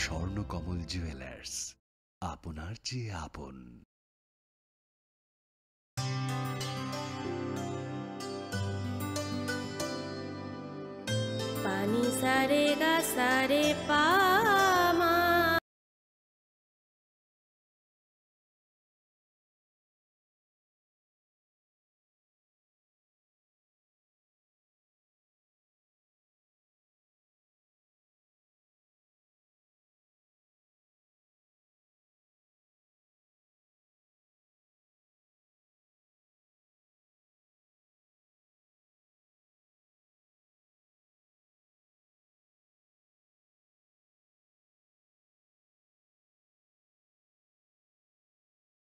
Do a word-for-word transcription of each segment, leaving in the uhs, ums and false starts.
Swarnakamal jewellers, আপনার চেয়ে আপন। Pani sare ga sare pa ma.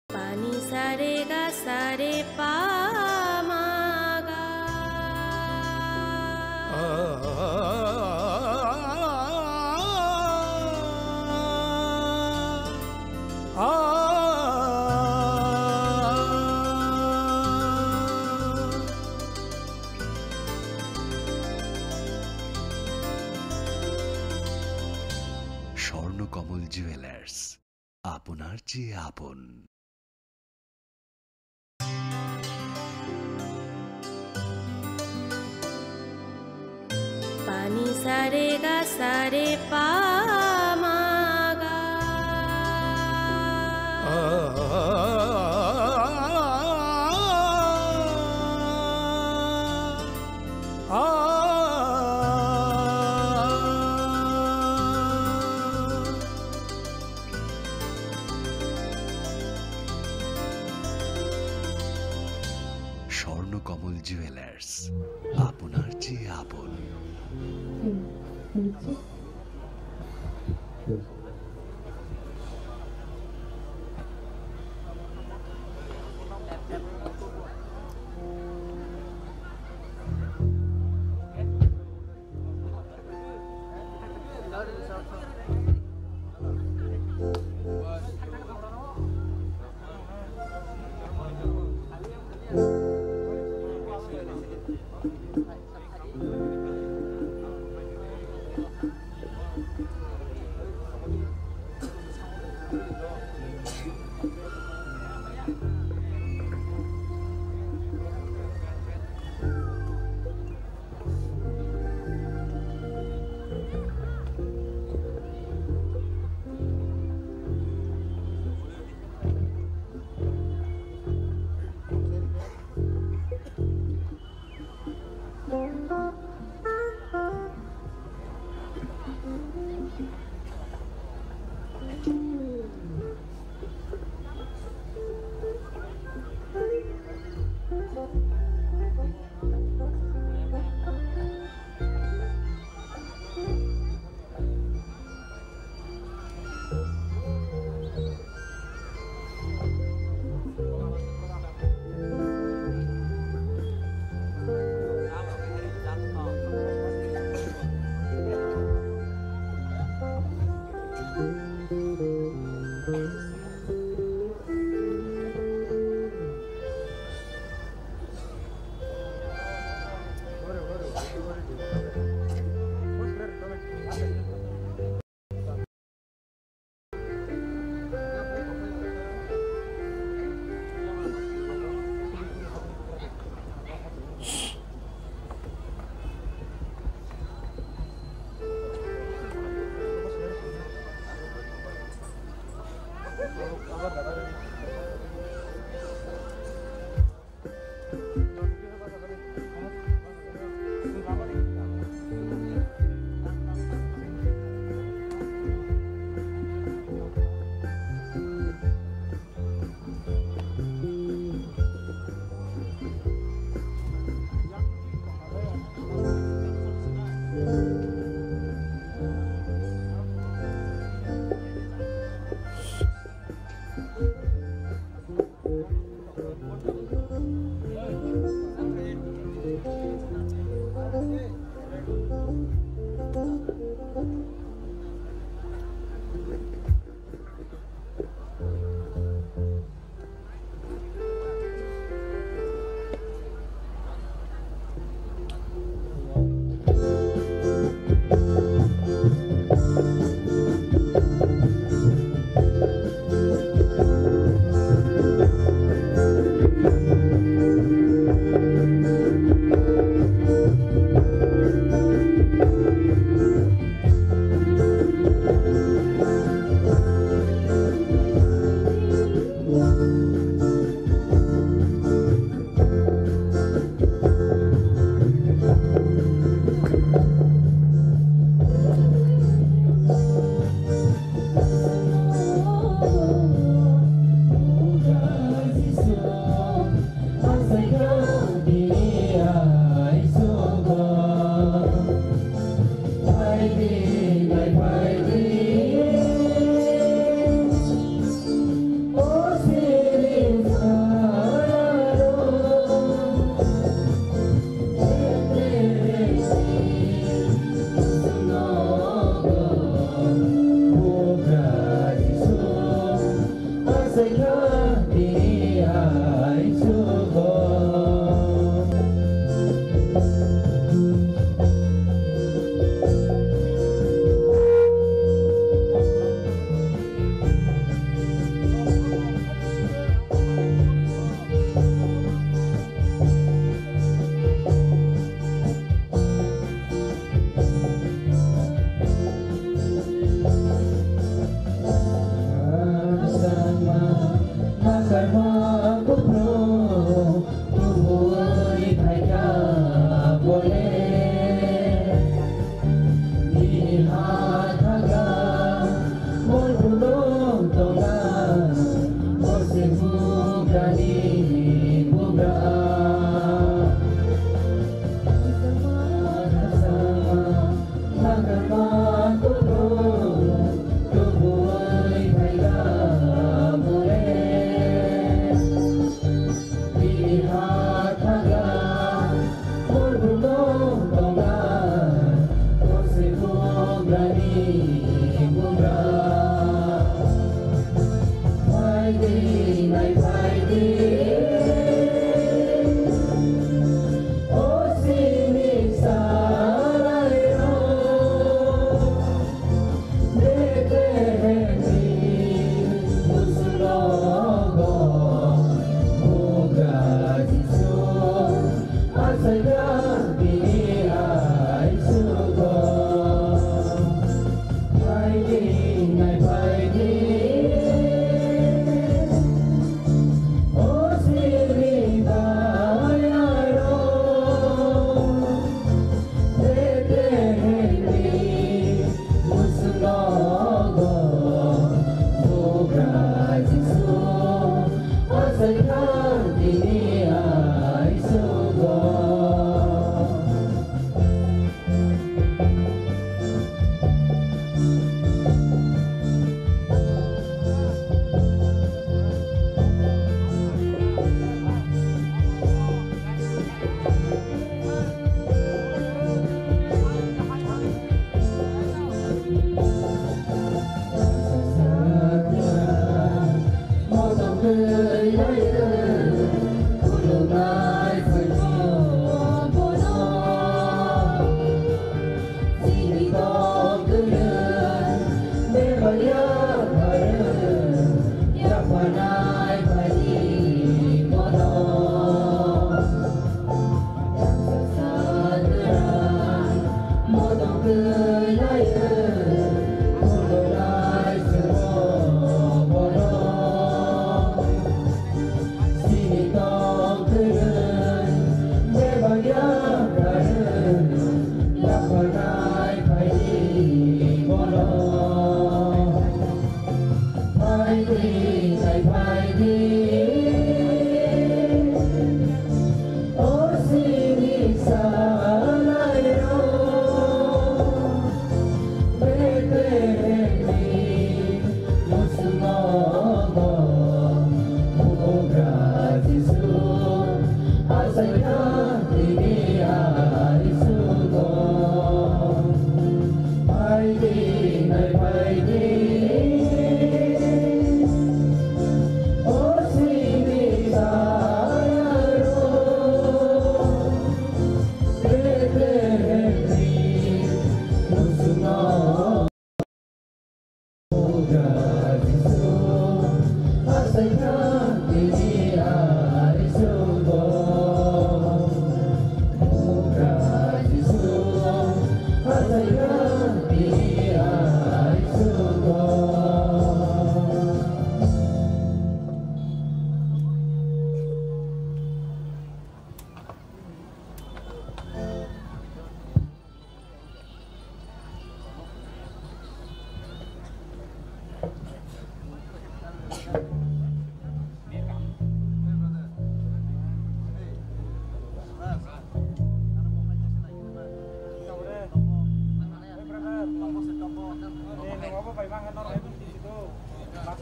Pani sare ga sare pa ma ga. Swarnakamal jewellers, আপনার চেয়ে আপন। Pani sare ga sare pa ma ga. Swarnakamal jewellers, আপনার চেয়ে আপন। Bole, bini ha thaga, bol bulung tonga, bose bugrani bugra.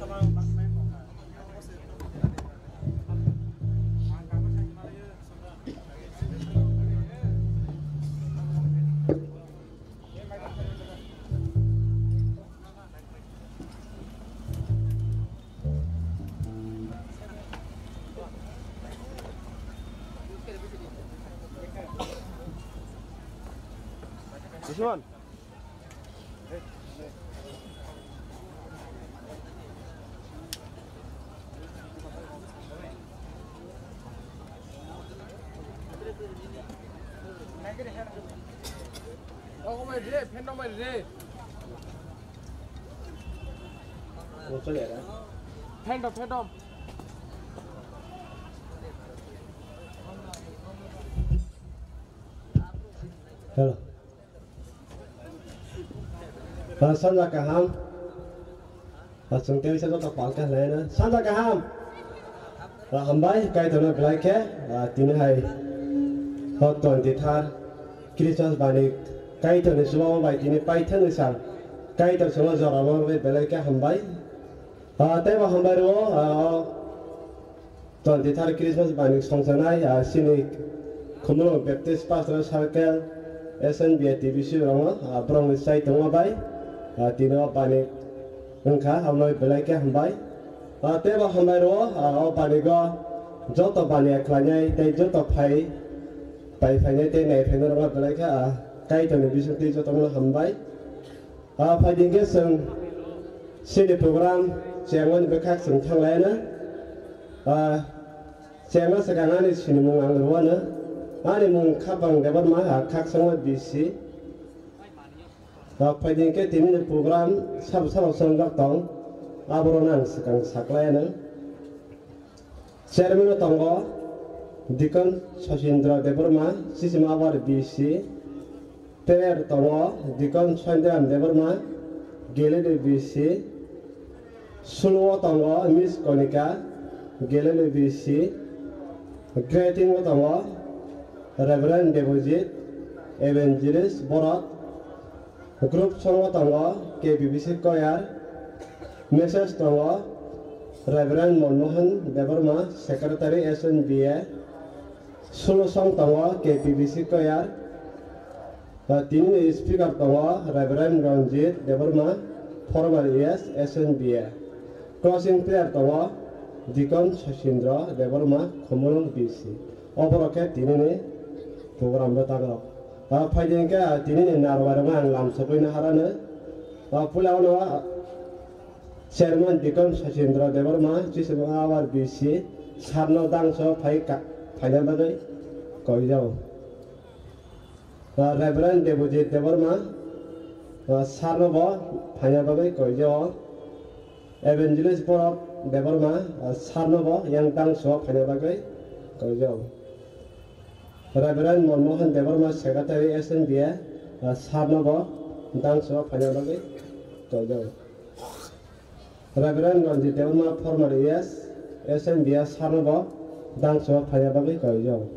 Sama, sama, This one. Phantom, phantom. Hello. Ah, sanja kaham. Ah, chwng tei joto palka hwlaino. Sanja kaham. Ah, hambai, Kaitorno belai khe, ah, tini hai hot twenty third Christmas bani Kaitorni chubamu bai tini paithakni sal Kaitor chwngno jora manwi belai khe hambai. Ah, tei bo hambai rwo, ah, twenty third Christmas bani songsanai, ah, chini Khumulwng Baptist Pastoral Circle, S N B A T B C rokno, ah, borokni chai tongma bai, ah, tini o bani wngkha, abono belai khe hambai. Ah, tei bo hambai rwo, ah, o banigo joto bani khlainai tei joto phai, pai phainai tei nai phainai rokno belai khe, ah, Kaitorni bisingtwi jotono hambai. Ah, phaidi hwnkhe chwng chini program chengmani bwkhak chwng thanglaino. Ah, chengna swkang ani sinimung ang rwano. Ani mung Khapang Debbarma, ah, Khakchangma B C. Ah, phaidi hwnkhe tinini program sabo sabo chwngjak tong, aborokno ang swkang saklaino. Chairman o tongo Deacon Sachindra Debbarma, Sisima Abar B C. Player tongo Deacon Santiram Debbarma, Gelele B C. Suluo tongo Miss Konika, Gelele B C. Greeting o tongo Reverend Debojit, Evangelist Borot. Group song o tongo K B B C choir, message tongo Reverend Monmohan Debbarma, Secretary S N B A, solo song tongo K B B C choir, ba tini ni speaker tongo Reverend Ranjit Debbarma, former E S, S N B A, closing prayer tongo Deacon Sachindra Debbarma, Khumulwng B C. Oborok khe tini ni program bwtakrok. Ah, phaidi hwnkhe, ah, tini ni narwai rokno ang lam sogwi no harano. Ah, puila o no, ah, Chairman Deacon Sachindra Debbarma, Chisima Abar B C, sir no dangso phai ka, phaina bagwi koijao. Ah, Reverend Debojit Debbarma, ah, sir no bo phaina bagwi koijao. Evangelist Borok Debbarma, ah, sir no bo yang dangso phaina bagwi koijao. Reverend Monmohan Debbarma, Secretary S N B A, ah, sir no bo dangso phaina bagwi koijao. Reverend Ranjit Debbarma, former E S, S N B A, sir no bo dangso phaina bagwi koijao.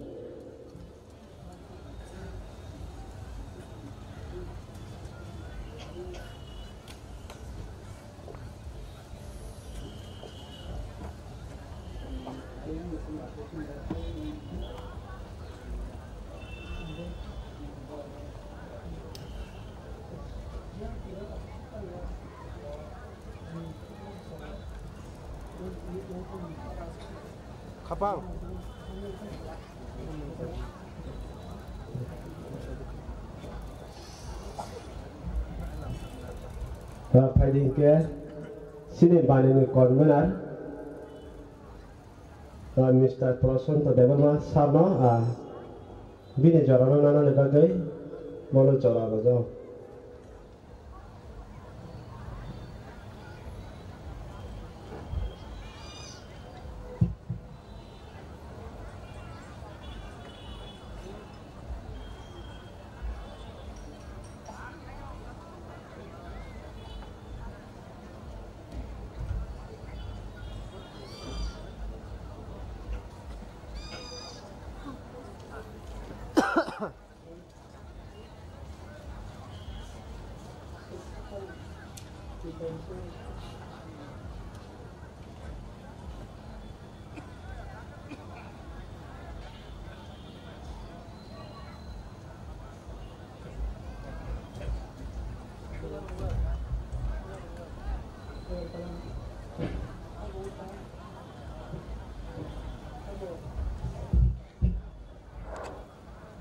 Khapang. Ah, phaidi hwnkhe chini bani ni convener, ah, Mister Prasanta Debbarma sir no, ah, bini jora no nanani bagwi bono jora rwjak.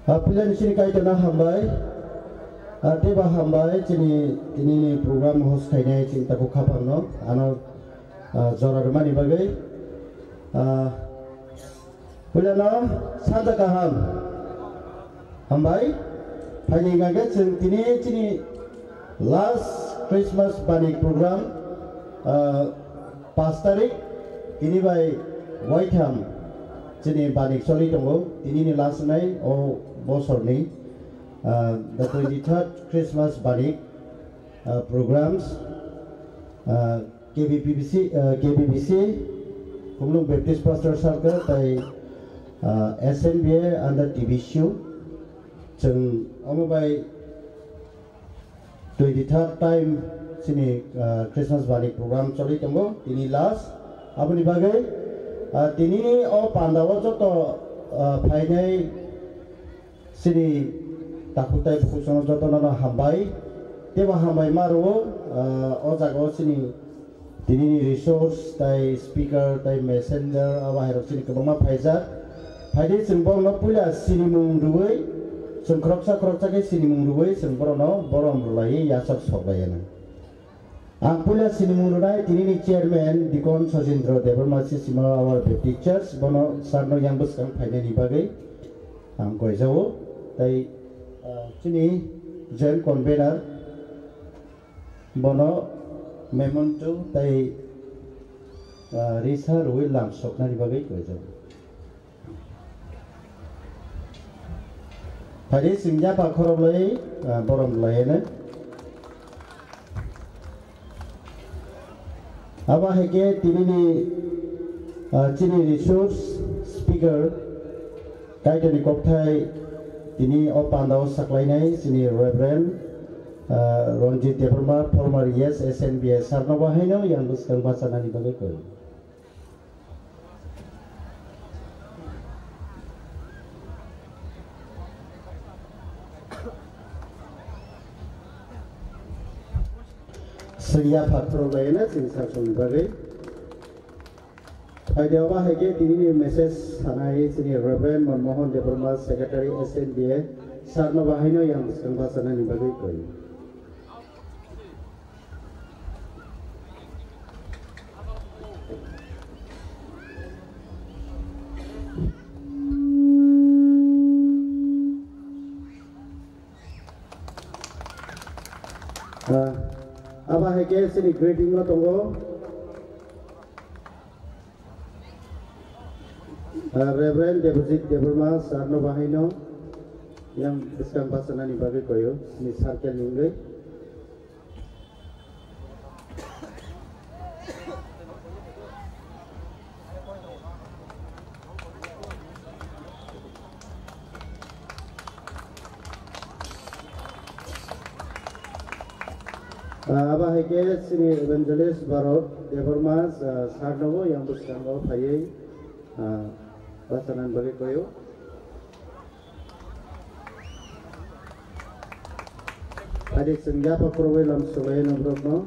Ah, puila ni chini Kaitorno hambai. Ah, teibo hambai chini, tini ni program host khainai chini takhuk Khapang no. Ano, ah, jora rwmani bagwi. Ah, puila no santa kaham. Hambai. Phaini hwnkha khe chwng tini chini last Christmas bani program, ah, Pash tarik, tini bai waitham chini bani choli tongo, tini ni last nai o bosor ni. Uh, the twenty-third Christmas Banik, uh, programs, uh, K B P B C, uh, K B B C, Khumlung Baptist Pastor Circle, tai, uh, S N B A under T B C U. Chwng omo bai twenty-third time chini, uh, Christmas Banik program choli tongo, tini last. Aboni bagwi, uh, tini o panda o joto, uh, phainai chini takhuk tai bukhuk jotono no hambai. Tebo hambai ma rwo, uh, o jaga o chini tinini resource tai speaker tai messenger abo hai rok chini kwbangma phaijak. Phaidi chwng borokno puila sinimung rwui, chwng khoroksa khoroksa khe sinimung rwui chwng borokno borom rwlaiwi yachak sok lai anw. Ang puila sinimung rwnai tinini chairman Deacon Sojendra Debbarma, C C M our Baptist Church, bono sarno yang bwskang phainani bagwi ang koijao. Tai, ah, chini joint convener bono memento tai, ah, risa rwi lam soknani bagwi koijao. Phaidi chwng yapha khorok lai, ah, borom lai heno. Abo hai khe tinini, ah, chini resource speaker, Kaitorni kokthai tini o panda o saklainai chini Reverend, ah, Ranjit Debbarma, former E S S N B A, sarno bo haino yang bwskang bachanani bagwi koi. Chwng yapha khorok lai heno chini sasongni bagwi. Phaidi obo hai khe tinini message sanai chini Reverend Manmohan Debbarma, Secretary S N B A, sarno bo haino yang bwskang bachanani bagwi koi. Ah, abo hai khe chini greeting o tongo. Ah, Reverend Debojit Debbarma, sarno bo haino yang bwskang bachanani bagwi koyo, chini circle ni wngwi. Ah, abo hai khe chini Evangelist Bharat Debbarma, ah, sarno bo yang bwskango phaiwi, ah, bachanani bagwi koyo. Adi chwng yapha khorokwi lam sulaino borokno.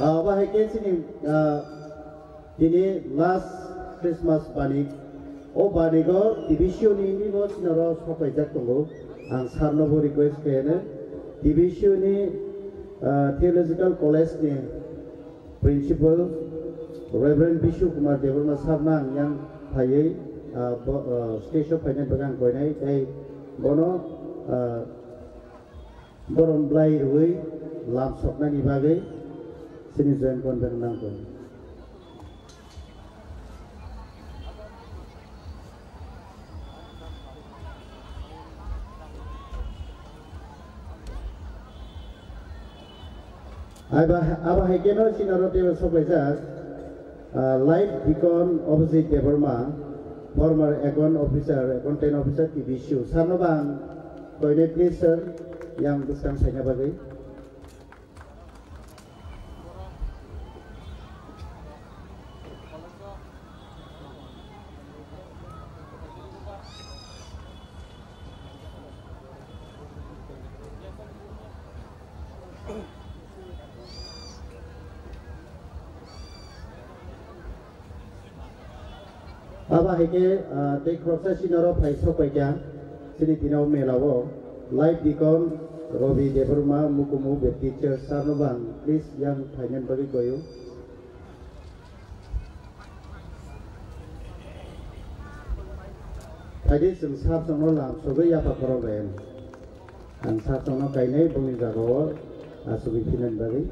Ah, abo hai khe chini, ah, tini last Christmas banik. O banigo T B C U ni, ni bo chini oro sok paijak tongo. Ang sir no bo request khe heno. T B C U ni, ah, Theological College ni Principal Reverend Bishu Kumar Debbarma sir no ang yang phaiwi, ah, bo, ah, stage o phainai bagwi ang koinai. Tei bono, ah, borom bwlai rwui lam soknani bagwi chini joint convener nangkuk. Abo, abo hai kheno chini oro teibo sok laijak, ah, Life Deacon Abhijit Debbarma, former account officer, accountant officer T B C U. Sir no bo ang koinai, please sir, yang bwskang saina bagwi. Abo hai khe, ah, tei khoroksa chini oro phai sok pai kha, chini tini o mela o Life Deacon Robi Debbarma, Mukumu Baptist Church, sir no bo ang please yang phainani bagwi koyo. Phaidi chwng sir chwng no lam sogwi yapha khorok lai. Ang sir chwng no kainai bongni jaga o asugwi phinani bagwi.